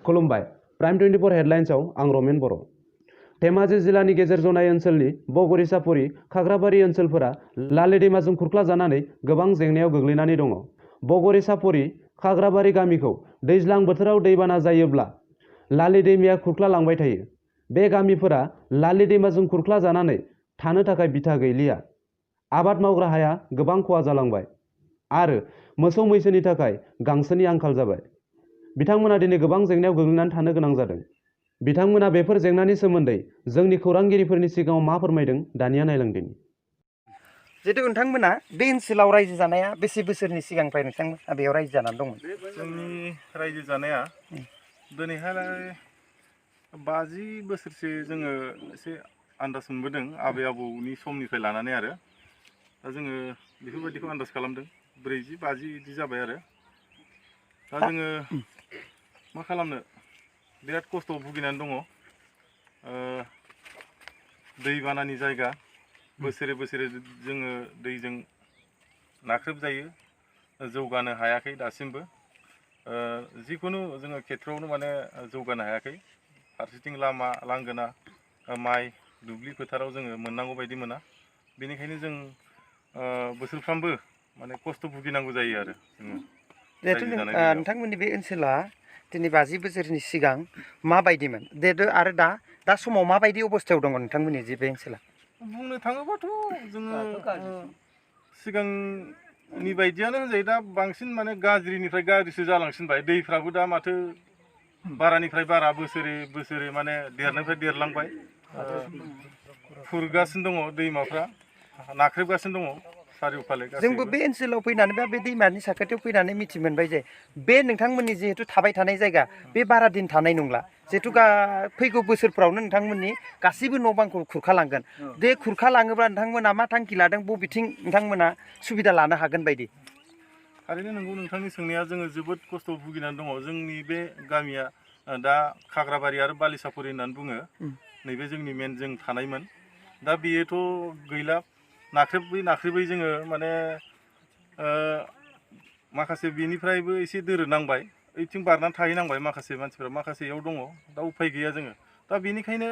खुलुमबाय प्राइम 24 हेडलाइन्सआव आं रमेन बर'। धेमाजि जिल्लानि गेजेर जनाय ओनसोलनि बगरी सापरि खाग्राबारि ओनसोलफोरा लाले दैमाजों खुरख्लाजानानै गोबां जेंनायाव गोग्लैनानै दङ। बगरी सापरि खाग्राबारि गामिखौ दैज्लां बोथोराव दैबाना जायोब्ला लाले दैमाया खुरख्लालांबाय थायो। बे गामिफोरा लाले दैमाजों खुरख्लाजानानै थानो थाखाय बिथा गैलिया। आबाद मावग्रा हाया गोबां खहा जालांबाय आरो मोसौ मैसोनि थाखाय गांसोनि आंखाल जाबाय। बिथांमोना दिनै गोबां जेंनायाव गोग्लैनानै थानो गोनां जादों। बिथांमोना बेफोर जेंनानि सोमोन्दै जोंनि खौरांगिरिफोरनि सिगाङाव मा फोरमायदों दानिया नायलांदिनि। जिहेतु नोंथांमोना बे ओनसोलाव रायजो जानाया बेसे बोसोरनि सिगांनिफ्राय नोंथांमोना बेयाव रायजो जानानै दंमोन? जोंनि रायजो जानाया दिनैहाय 50 बोसोरसो जोङो एसे आन्दाज मोनबोदों आबै आबौनि समनिफ्राय लानानै आरो दा जोङो बेफोरबायदिखौ आन्दाज खालामदों 40-50 बिदि जाबाय आरो दा जोङो मा खालामनो बिराद खस्थ' भुगिनानै दङ। दैबानानि जायगा बोसोरे बोसोरे जोङो दैजों नाख्रेबजायो, जौगानो हायाखै दासिमबो। जिखुनु जोङो खेथ्रआवनो माने जौगानो हायाखै। फारसेथिं लामा लांगोना माइ दुब्लि फोथाराव जोङो मोननांगौ बायदि मोना। बेनिखायनो जों बोसोरफ्रामबो माने खस्थ' भुगिनांगौ जायो आरो जोङो। जिहेतु नोंथांमोननि बे ओनसोला दिनै 50 बोसोरनि सिगां माबायदिमोन जिहेतु आरो दा समाव माबायदि अबस्थायाव दङ नोंथांमोननि जे बे ओनसोला? बुंनो थाङोबाथ' जोङो सिगांनि बायदियानो होनजायो। दा बांसिन माने गाज्रिनिफ्राय गाज्रिसो जालांसिनबाय। दैफ्राबो दा माथो बारानिफ्राय बारा बोसोरे बोसोरे माने देरनायनिफ्राय देरलांबाय। खुरगासिनो दङ दैमाफ्रा, नाख्रेबगासिनो दङ सारिय'फाले गासैबो। जोंबो बे ओनसोलाव फैनानै बा बे दैमानि साखाथियाव फैनानै मिथि मोनबाय जे बे नोंथांमोननि जिहेतु थाबाय थानाय जायगा बे बारा दिन थानाय नंला। जिहेतु फैगौ बोसोरफ्रावनो नोंथांमोननि गासैबो न' बांखौ खुरखालांगोन। बे खुरखालाङोब्ला नोंथांमोना मा थांखि लादों, बबेथिं नोंथांमोना सुबिदा लानो हागोन बायदि? थारैनो नंगौ नोंथांनि सोंनाया। जोङो जोबोद खस्थ' भुगिनानै दङ। जोंनि बे गामिया दा खाग्राबारि आरो बालिसापरि होननानै बुङो। नैबे जोंनि मेन जों थानायमोन। दा बेयोथ' गैला। नाख्रेबै जोङो माने माखासे बेनिफ्रायबो एसे दोरोदनांबाय, ओइथिं बारनानै थाहैनांबाय माखासे मानसिफ्रा, माखासेयाव दङ। दा उफाय गैया जोङो। दा बेनिखायनो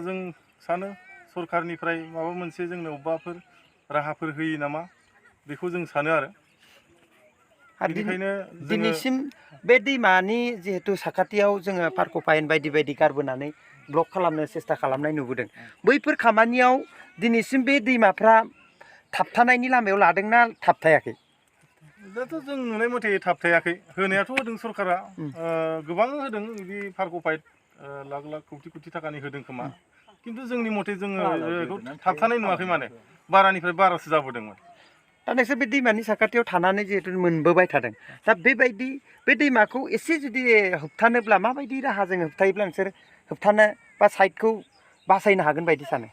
जों सानो सरखारनिफ्राय माबा मोनसे जोंनो अबेबाफोर राहाफोर होयो नामा बेखौ जों सानो आरो बेनिखायनो दिनैसिम बे दैमानि जिहेतु साखाथियाव जोङो फारक'फाइन बायदि बायदि गारबोनानै ब्लक खालामनो सेस्था खालामनाय नुबोदों। बैफोर खामानियाव दिनैसिम बे दैमाफ्रा थाबथानायनि लामायाव लादोंना थाबथायाखै? दाथ' जों नुनाय मथे थाबथायाखै। होनायाथ' होदों सरकारा, गोबां होदों। बिदि फारक'फाइट लाख लाख कौटि थाखानि होदों खोमा। खिन्थु जोंनि मथे जोङो बेखौ थाबथानाय नुवाखै, माने बारानिफ्राय बारासो जाबोदोंमोन। दा नोंसोर बे दैमानि साखाथियाव थानानै जिहेतु मोनबोबाय थादों, दा बेबायदि बे दैमाखौ एसे जुदि होबथानोब्ला माबायदि राहाजों होबथायोब्ला नोंसोर होबथानो बा साइडखौ बासायनो हागोन बायदि सानो?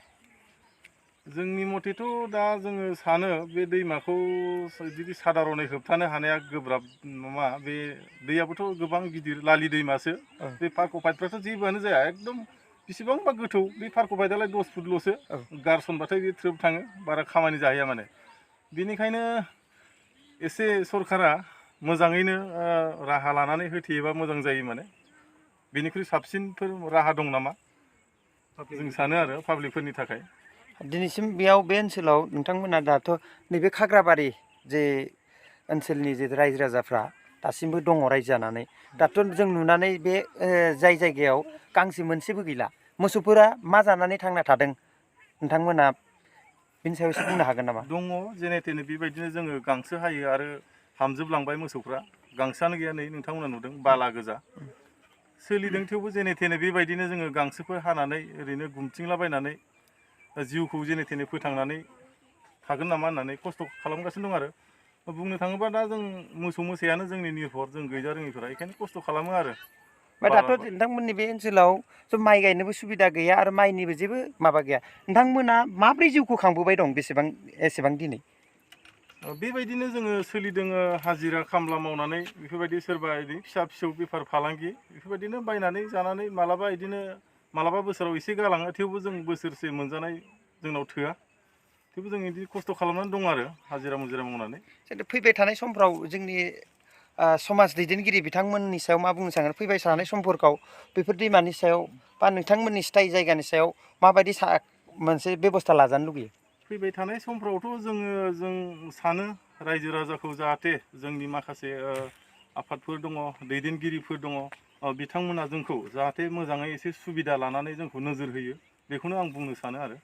जोंनि मथेथ' दा जोङो सानो बे दैमाखौ जुदि सादारनै होबथानो हानाया गोब्राब नङा। बे दैयाबोथ' गोबां गिदिर, लालि दैमासो। बे फारक'फाइटफ्राथ' जेबोआनो जाया, एकदम बेसेबांबा गोथौ। बे फारक'फाइटआलाय 10 फुटल'सो, गारसनबाथाय बे थ्रोब थाङो, बारा खामानि जाहैया माने। बेनिखायनो एसे सरकारा मोजाङैनो राहा लानानै होथेयोबा मोजां जायो। माने बेनिख्रुइ साबसिनफोर राहा दं नामा जों सानो आरो पाब्लिकफोरनि थाखाय। दिनैसिम बेयाव बे ओनसोलाव नोंथांमोना दाथ' नैबे खाग्राबारि जे ओनसोलनि जे रायजो राजाफ्रा दासिमबो दङ रायजो जानानै। दाथ' जों नुनानै बे जाय जायगायाव गांसो मोनसेबो गैला, मोसौफोरा मा जानानै थांना थादों नोंथांमोना बिनि सायाव एसे बुंनो हागोन नामा? दङ जेने थेने बेबायदिनो जोङो गांसो हायो आरो हामजोबलांबाय मोसौफ्रा। गांसोआनो गैया, नै नोंथांमोना नुदों बाला गोजा सोलिदों। थेवबो जेने थेने बेबायदिनो जोङो गांसोफोर हानानै ओरैनो गुमथिंलाबायनानै जिउखौ जेने थेने फोथांनानै थागोन नामा होननानै खस्थ' खालामगासिनो दं। आरो बुंनो थाङोबा दा जों मोसौ मोसायानो जोंनि निर्भर, जों गैजा रोङिफोरा बेखायनो खस्थ' खालामो आरो। दाथ' नोंथांमोननि बे ओनसोलाव माइ गायनोबो सुबिदा गैया आरो माइनिबो जेबो माबा गैया। नोंथांमोना माब्रै जिउखौ खांबोबाय दं एसेबां दिनै? बेबायदिनो जोङो सोलिदों, हाजिरा खामला मावनानै बेफोरबायदि, सोरबा बिदि फिसा फिसौ बेफार फालांगि बेफोरबायदिनो बायनानै जानानै मालाबा बिदिनो मालाबा बोसोराव एसे गालाङो। थेवबो जों बोसोरसे मोनजानाय जोंनाव थोआ। थेवबो जों बिदि खस्थ' खालामनानै दं आरो हाजिरा मुजिरा मावनानै। फैबाय थानाय समफ्राव जोंनि समाज दैदेनगिरि बिथांमोननि सायाव मा बुंनो सानो फैबाय थानाय समफोरखौ बेफोर दैमानि सायाव बा नोंथांमोननि स्थायि जायगानि सायाव माबायदि मोनसे बेबस्था लाजानो लुगैयो? फैबाय थानाय समफ्रावथ' जों सानो रायजो राजाखौ जाहाथे जोंनि माखासे आफादफोर दङ दैदेनगिरिफोर दङ बिथांमोना जोंखौ जाहाथे मोजाङै एसे सुबिदा लानानै जोंखौ नोजोर होयो बेखौनो आं बुंनो सानो आरो।